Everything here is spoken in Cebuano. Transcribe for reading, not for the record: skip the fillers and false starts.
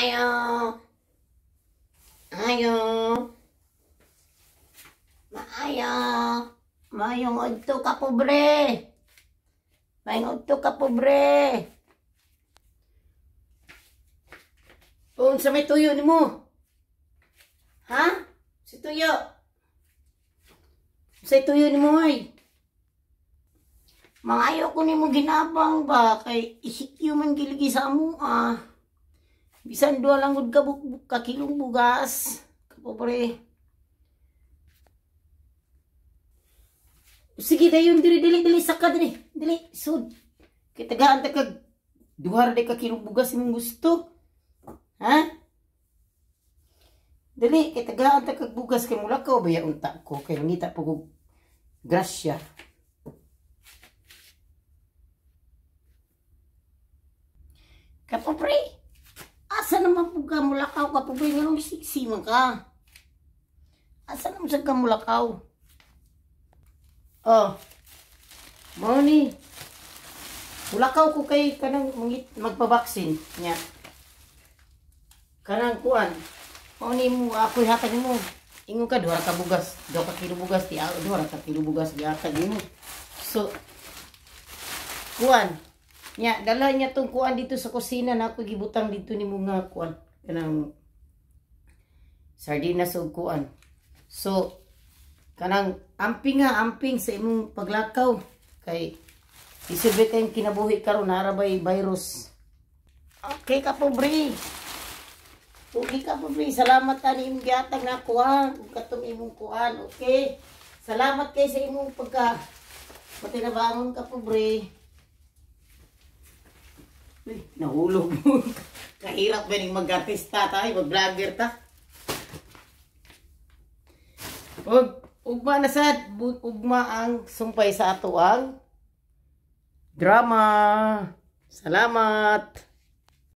Ayo. Ayo. Maayo. Mayong udto ka, pobre. Mayong udto ka, pobre. Unsa may tuyo nimo? Ha? Si tuyo. Sa tuyo nimo ay. Mangayo ko nimo ginabang ba kay isikyo man giligi sa amo ah. Bisan duha lang gud ka kakilong bugas, kapobre. Sige dayon diri, dili dili saka diri. Dili sud. Kay tagaan ta kag duha ra ka kilong bugas imong gusto. Ha? Dili kay tagaan ta kag bugas kay mulakaw ba ya unta ko kay ngita po kog grasya. Kapobre, asa naman po ka mulakaw, kapobre, nganong siksi man ka? Asa naman sa ka mulakaw? Oh, mao ni. Mulakaw ko kay kanang magpabaksin niya. Kanang kuan. Mao ni mo ako hatag nimo. Ingon ka duha ka bugas, 2 ka kilo bugas, di 2 ka kilo bugas gihatag nimo. So kuan. Nya, dala niya tong kuan dito sa kusina na ako gibutang dito nimo nga kuan kanang sardinas og kuan. So kanang amping nga amping sa imong paglakaw kay isip kayong kinabuhi karon nara bay virus. Okay ka pobre. Okay ka pobre. Salamat ani imong gihatag na kuan ug katong imong kuan. Okay. Salamat kay sa imong pagka patinabangon ka pobre. Uy, nahulog mo. Kahirap ba ning mag-artista tayo, mag-vlogger ta. Ug ugma na sad, ugma ang sumpay sa ato ang drama. Salamat.